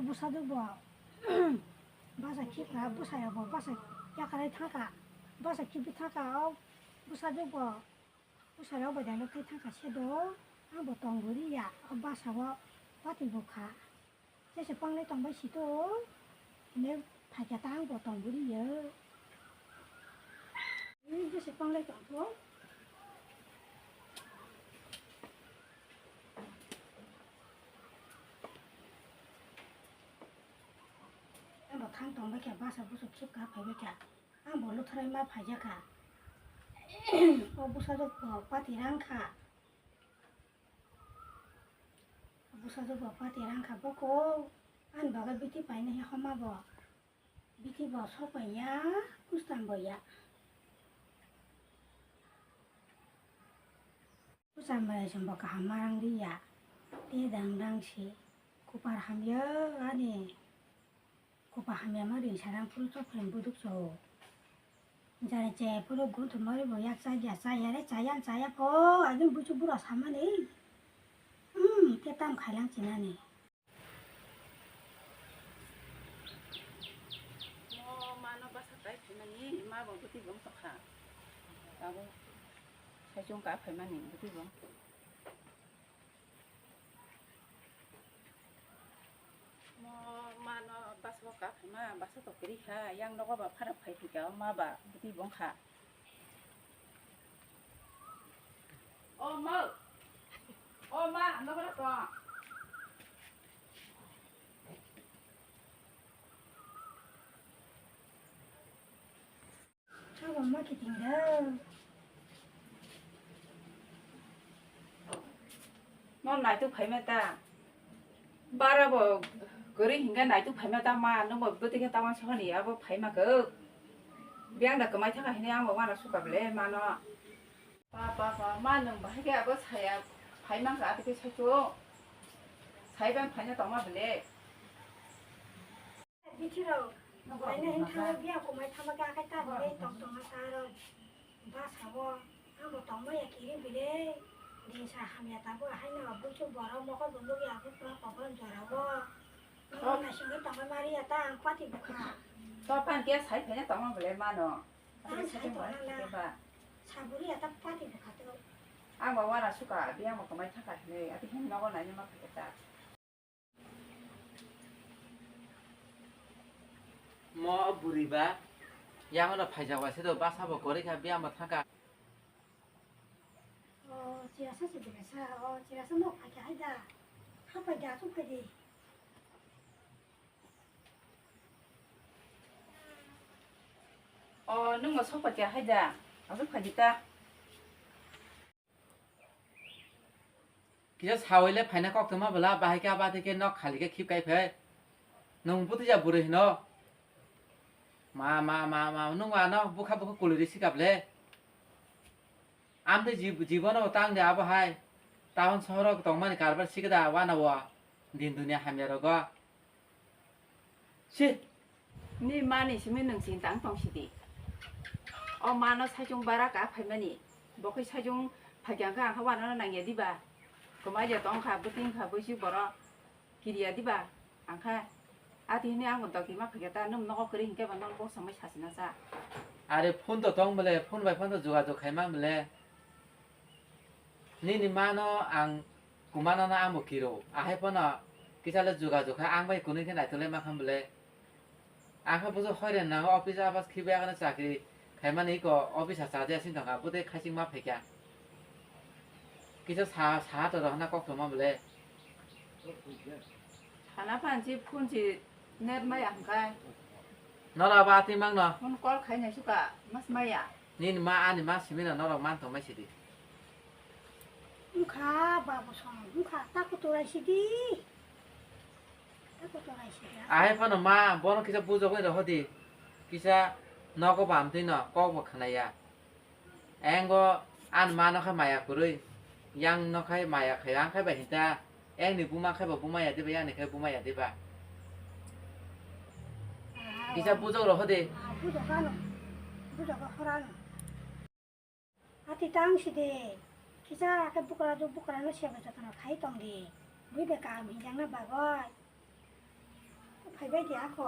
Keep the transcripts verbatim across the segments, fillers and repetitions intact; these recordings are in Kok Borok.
Bwsajwk bo basa khibka, bwsarok bo basa yakarwi thangkha, basa khibwi thangkha, o bwsajwk bo bwsarok bai dano tei thangkha sedo, ang bo tong bwrwi ya, o basa o pati bwkha. Jesa panglai tongbai sito, hwnwi phaikha ta ang bo tong bwrwi ya. Jesa panglai tongkho. Ang bo thang tongbai kha, basa busu khibka phaibai kha. Ang bo luthrai ma phaijakha. O bwsajwk bo pati rang kha. Bwsajwk bo pati rang kha boko. Ani bagwi biti painai homa bo. Biti bo sopaiya, kustam boya. Kustam boya chwng bo kaham ma rang liya. Te dang dang si. Kupar hamya ani. Kupar hamya ma ri sarang phuru chok phrang buduk cho. Jare che phuru guntu mari bo yak cha ya cha ya re cha ya cha ya pho. Ani buchu bura samani. Hmm, te tam khailang chinani. Mo mano basa tai phaimani, ma bo bwtwi bong tokha. Abo saichung ka phaimani bwtwi bong. Mo mano basa ka phaima, basa to kiri kha, yang nogo ba phara phai phika, ma ba bwtwi bong kha. O ma, o ma, nogo to. Abo ma kiting da. No naituk phaima ta. Bara bo gori hinga naituk phaima ta ma, no bo bwtwi khe tawan sohani abo phaima khe. Biang da kwmai thaka hini ang bo wana suka ble mano. Pa, pa, pa, ma nwng bahai khe abo saya phai mang kha, ati khe saichung. Sai ban phaina tongma bele. Bithi rok, phaina hin thangwi biya kumai thangma khe akai ta bele tong tongma ta rok. Ba sao, ang bo tongma ya kiri bele. Din sa hamya ta bo haino buchu borok mokol bo nugya bo pura kokol jora bo. Ang naisingwi tongma mari ya ta ang pati bukha. To pan khe sai phaina tongma bele mano. Ang sai tongma na. Saburi ya ta pati bukha to. Ang bo wana suka, biang bo kwmai thaka hinwi, ati hin nogo naina ma phai ta. Mo bwrwi ba, yang no phaijak ba se do, basa bo kwrwi kha, biang bo thangkha. O, chirasa se bwrwi sa, o, chirasa no phai kha hai da. Kha phai da, asuk phai di. O, nwng bo sok phai kha hai da, asuk phai di ta. Kisa sawile phaina kok tongma bwla, bahai khe abo tei khe nok khali khe khip kai phai. Nwng bwtwi ja bwrwi hino. Ma, ma, ma, ma, nwng ano bwkha bwkha kuliri sikap le. Amtwi jib-, jibono tang de abo hai. Town sohoro tongmani karbar sikda wana o. Din dunia hamya rogo. Si. Ni mani simi nwng sing tang tong sidi. O mano saichung bara ka phaimani. Bo khe saichung phaikha khe ang kha wanano nangya diba? Kwmai ya tong kha, bwtwi kha, bwswi borok kiriya diba? Ang kha ati hini ang dok di ma phaikha ta, nwng nogo kwrwi hinkhe ba nwng bo samai sasina sa. Are phone to tong bole, phone bai phone to jogajog khai man bole. Nini mano ang kumano no ang bo kiro. Ahai phano kisa le jogajog kha, ang bai kunui khe naitolai ma kha bole. Ang khe bujo hoiren nango, office abas khibi agano chakri khaimani iko office ha chadia sing tongkha, bwtwi khaising ma phaikha. Kisa sa, sa to rohna kok tongma bole. Sana panchi phunchi net maya hwnkhe. Nora ba ati mangno. Phone call khainai suka mas maya. Nini ma ani ma simino norok man tongmai sidi. Wngkha babu song, wngkha taku torai sidi. Taku torai sidi. Ahai phano ma, bono kisa bujogwi rohodi. Kisa nogo bamtwi no, kok bo khnaya. Engo ani ma no khe maya kwrwi, yang no khe maya khe, ang khe bai hinta, engni buma khe bo buma ya diba, yang ni khe buma ya diba. Kisa bujok rohodi. Ah, bujok ano, bujok hor ano. Ati tang si de, kisa khe bukra do, bukra no seba jotono khai tong di. Bui be kaham hinjak na bagoi. Phaibai di ako.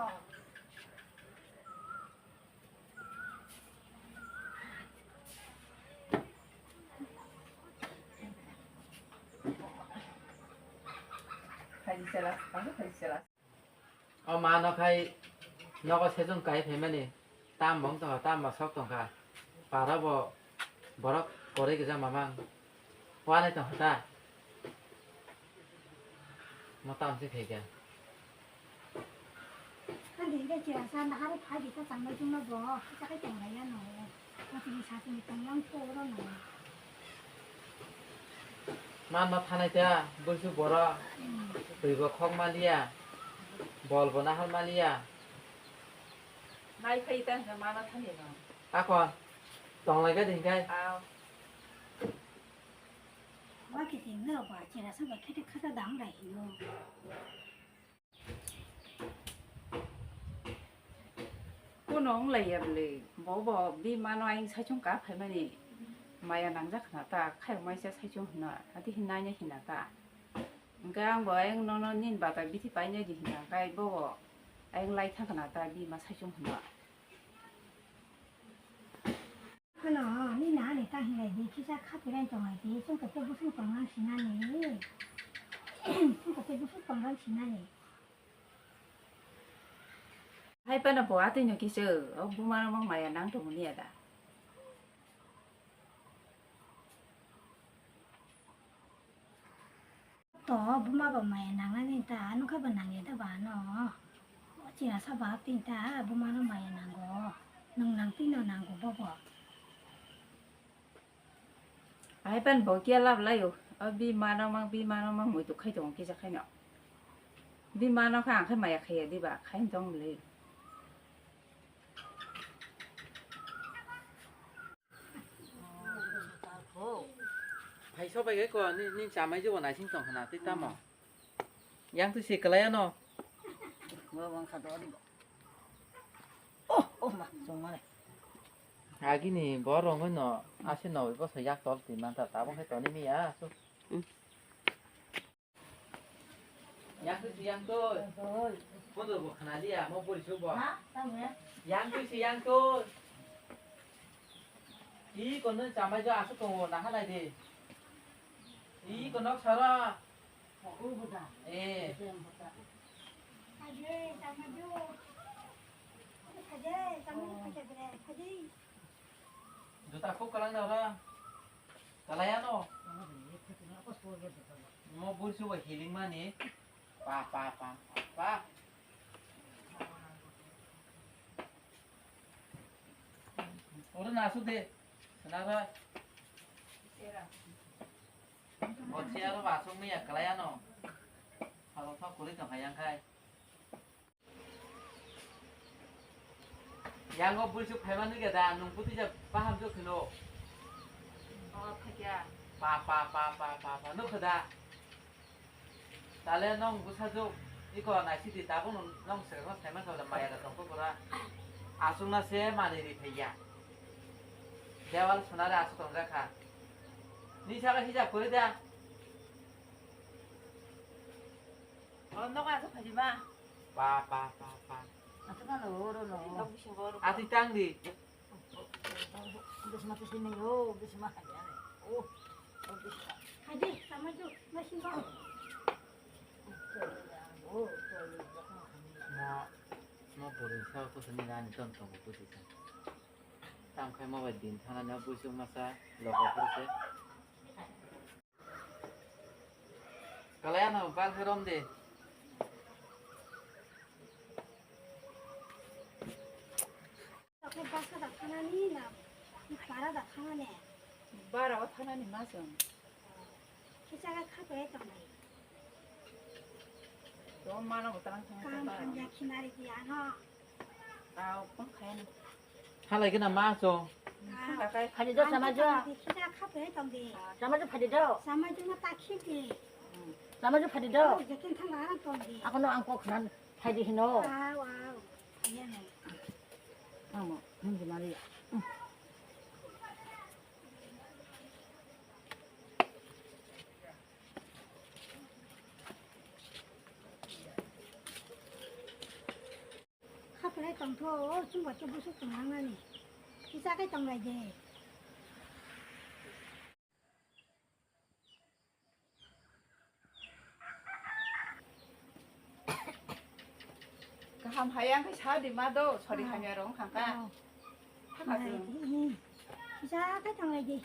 Phaidi sela, ang phaidi sela. O ma no khai nogo sejong kai phaimani. Tam bong tongkha, tam ba sok tongkha. Para bo borok koroi gija mamang. Wanai tongkha ta. Mo tam se khaikha. Ani hingke chwla sa nahari phai di ta tangma chungma bo. Kisa kai tong lai ya no. Mo tini sa tini tong yang po ro no. Man ma thanai ta, busu boro. Hmm. Twi bo khok ma liya. Bol bo nahal ma liya. Nai phai ta hwnkhe mano thani no. Akon, tong lai gadi hingkai. Aw. Wa kiting no ba, chera sa ba khete khata dang dai hino. Kuno wng lai ya bwle, bo bo bimano ayang saichung ka phaimani maya nangjak khna ta, khairok maisa saichung hwna, ati hinna anya hinna ta. Hwnkhe ang bo ayang nono nini bata bithi painai di hwnka, hwnkhe bobo ayang lai thang khna ta bima saichung hwnba. Hano, nini ani ta hinlai di, kisa khapirai tonglai di, chwng khe tei busung tongnang sinani. Chwng khe tei busung tongnang sinani. Hai phano bo atwi no kisa, o buma rok maya nang tongmani ya da. To buma bo maya nangnani ta, ano khe bo nangya da ba ano. O chwla sa ba tini ta, buma no maya nango. Nwng nang twi no nango bobo. Hai pan bo kiya lab layo. O bima no mang, bima no mang muitu khai tongo kisa khai no. Bima no kha ang khai maya khaya diba, khai tong bwle. Phai sobai khe ko, ni, ni chamai jugo naising tong khna, tei tamo. Yang tu si kelai ano. Bo bang kha do. Oh, oh ma, chong ma le. Agini borok no ase no bo sa yak tol ti man ta, tabang khe toni mi ya, su. Yang tu si yang tu. Kono bo khna dia, mo pori su bo. Ha? Tamo ya? Yang tu si yang tu. I kono chamai jo asu tongo, na halai de. I kono sara. Ko buda. Eh. Sem buda. Aje, chamai jo. Aje, chamai jo, aje, aje. Juta khub kalang da ora. Kalaya no. Mo bursu bo healing mani. Pa, pa, pa, pa, pa. Oro nasu de. Senara. Bo chair o asung miya kalaya no. Halo thok kuri tong hayang khai. Yango buisuk phaimani khe da, nwng bwtwi ja baham jok kheno. O, phaikha. Pa, pa, pa, nukha da. Tale nwng bwsajwk, iko naisidi tabukno nwng swkangno saimankha da, maya da tongkha bwra. Aswkna se manwi ri phaiya. Dewal swnari aswk tongjak kha. Nini saka hijab kwrwi da. O, nogo aswk phaidi ma. Pa, pa, pa, pa. Aswk no, oro no. Nok bisingo oro. Ati tang di. Bisma tusini yo, bisma hadi ane. O, o bisma. Hadi, sama ju, bisingo. Mo, mo bwrwi sa kusini nani ton tongo busi ta. Tam khai mo bai din thana na busi masa logo phuru se. Kalaya no bal khe rom de. Tokhe basa da thanani na, bara da thanani. Bara o thanani ma chwng. Kisa ga kha pe tong dai. To mano bo tang thang. Kam hamya khinari ki ano. Tao, phone khayan. Halai gana ma chong. Phone kakai. Phadi do sama jo. Khija khape tong di. Sama jo phadi do. Sama jo ma ta khim di. Sama jo phadi do. Jekin thang ara tong di. Ako no ang kok nan phadi hino. Wow, wow. Ayan. Amo, hindi mari. O, o, chwng bai khe bwswk tongna nani. Kisa khe tong lai de. Kaham hai ang khe sa di ma do, sori hamya rong khang kha. Oh. Thang ka chwng. Kisa khe tong lai de.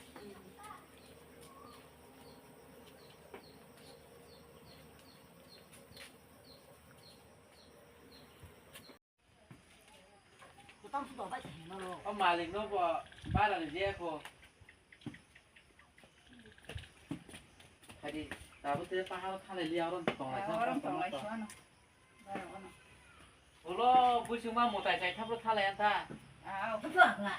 O malik no bo bara ni je ko. Hadi, tabuk te pahal thale liya oron tong lai. Oron tong lai suano. Bara ono. Ulo buising ma mutai sai thapro thale anta. Ah, o kutu akla.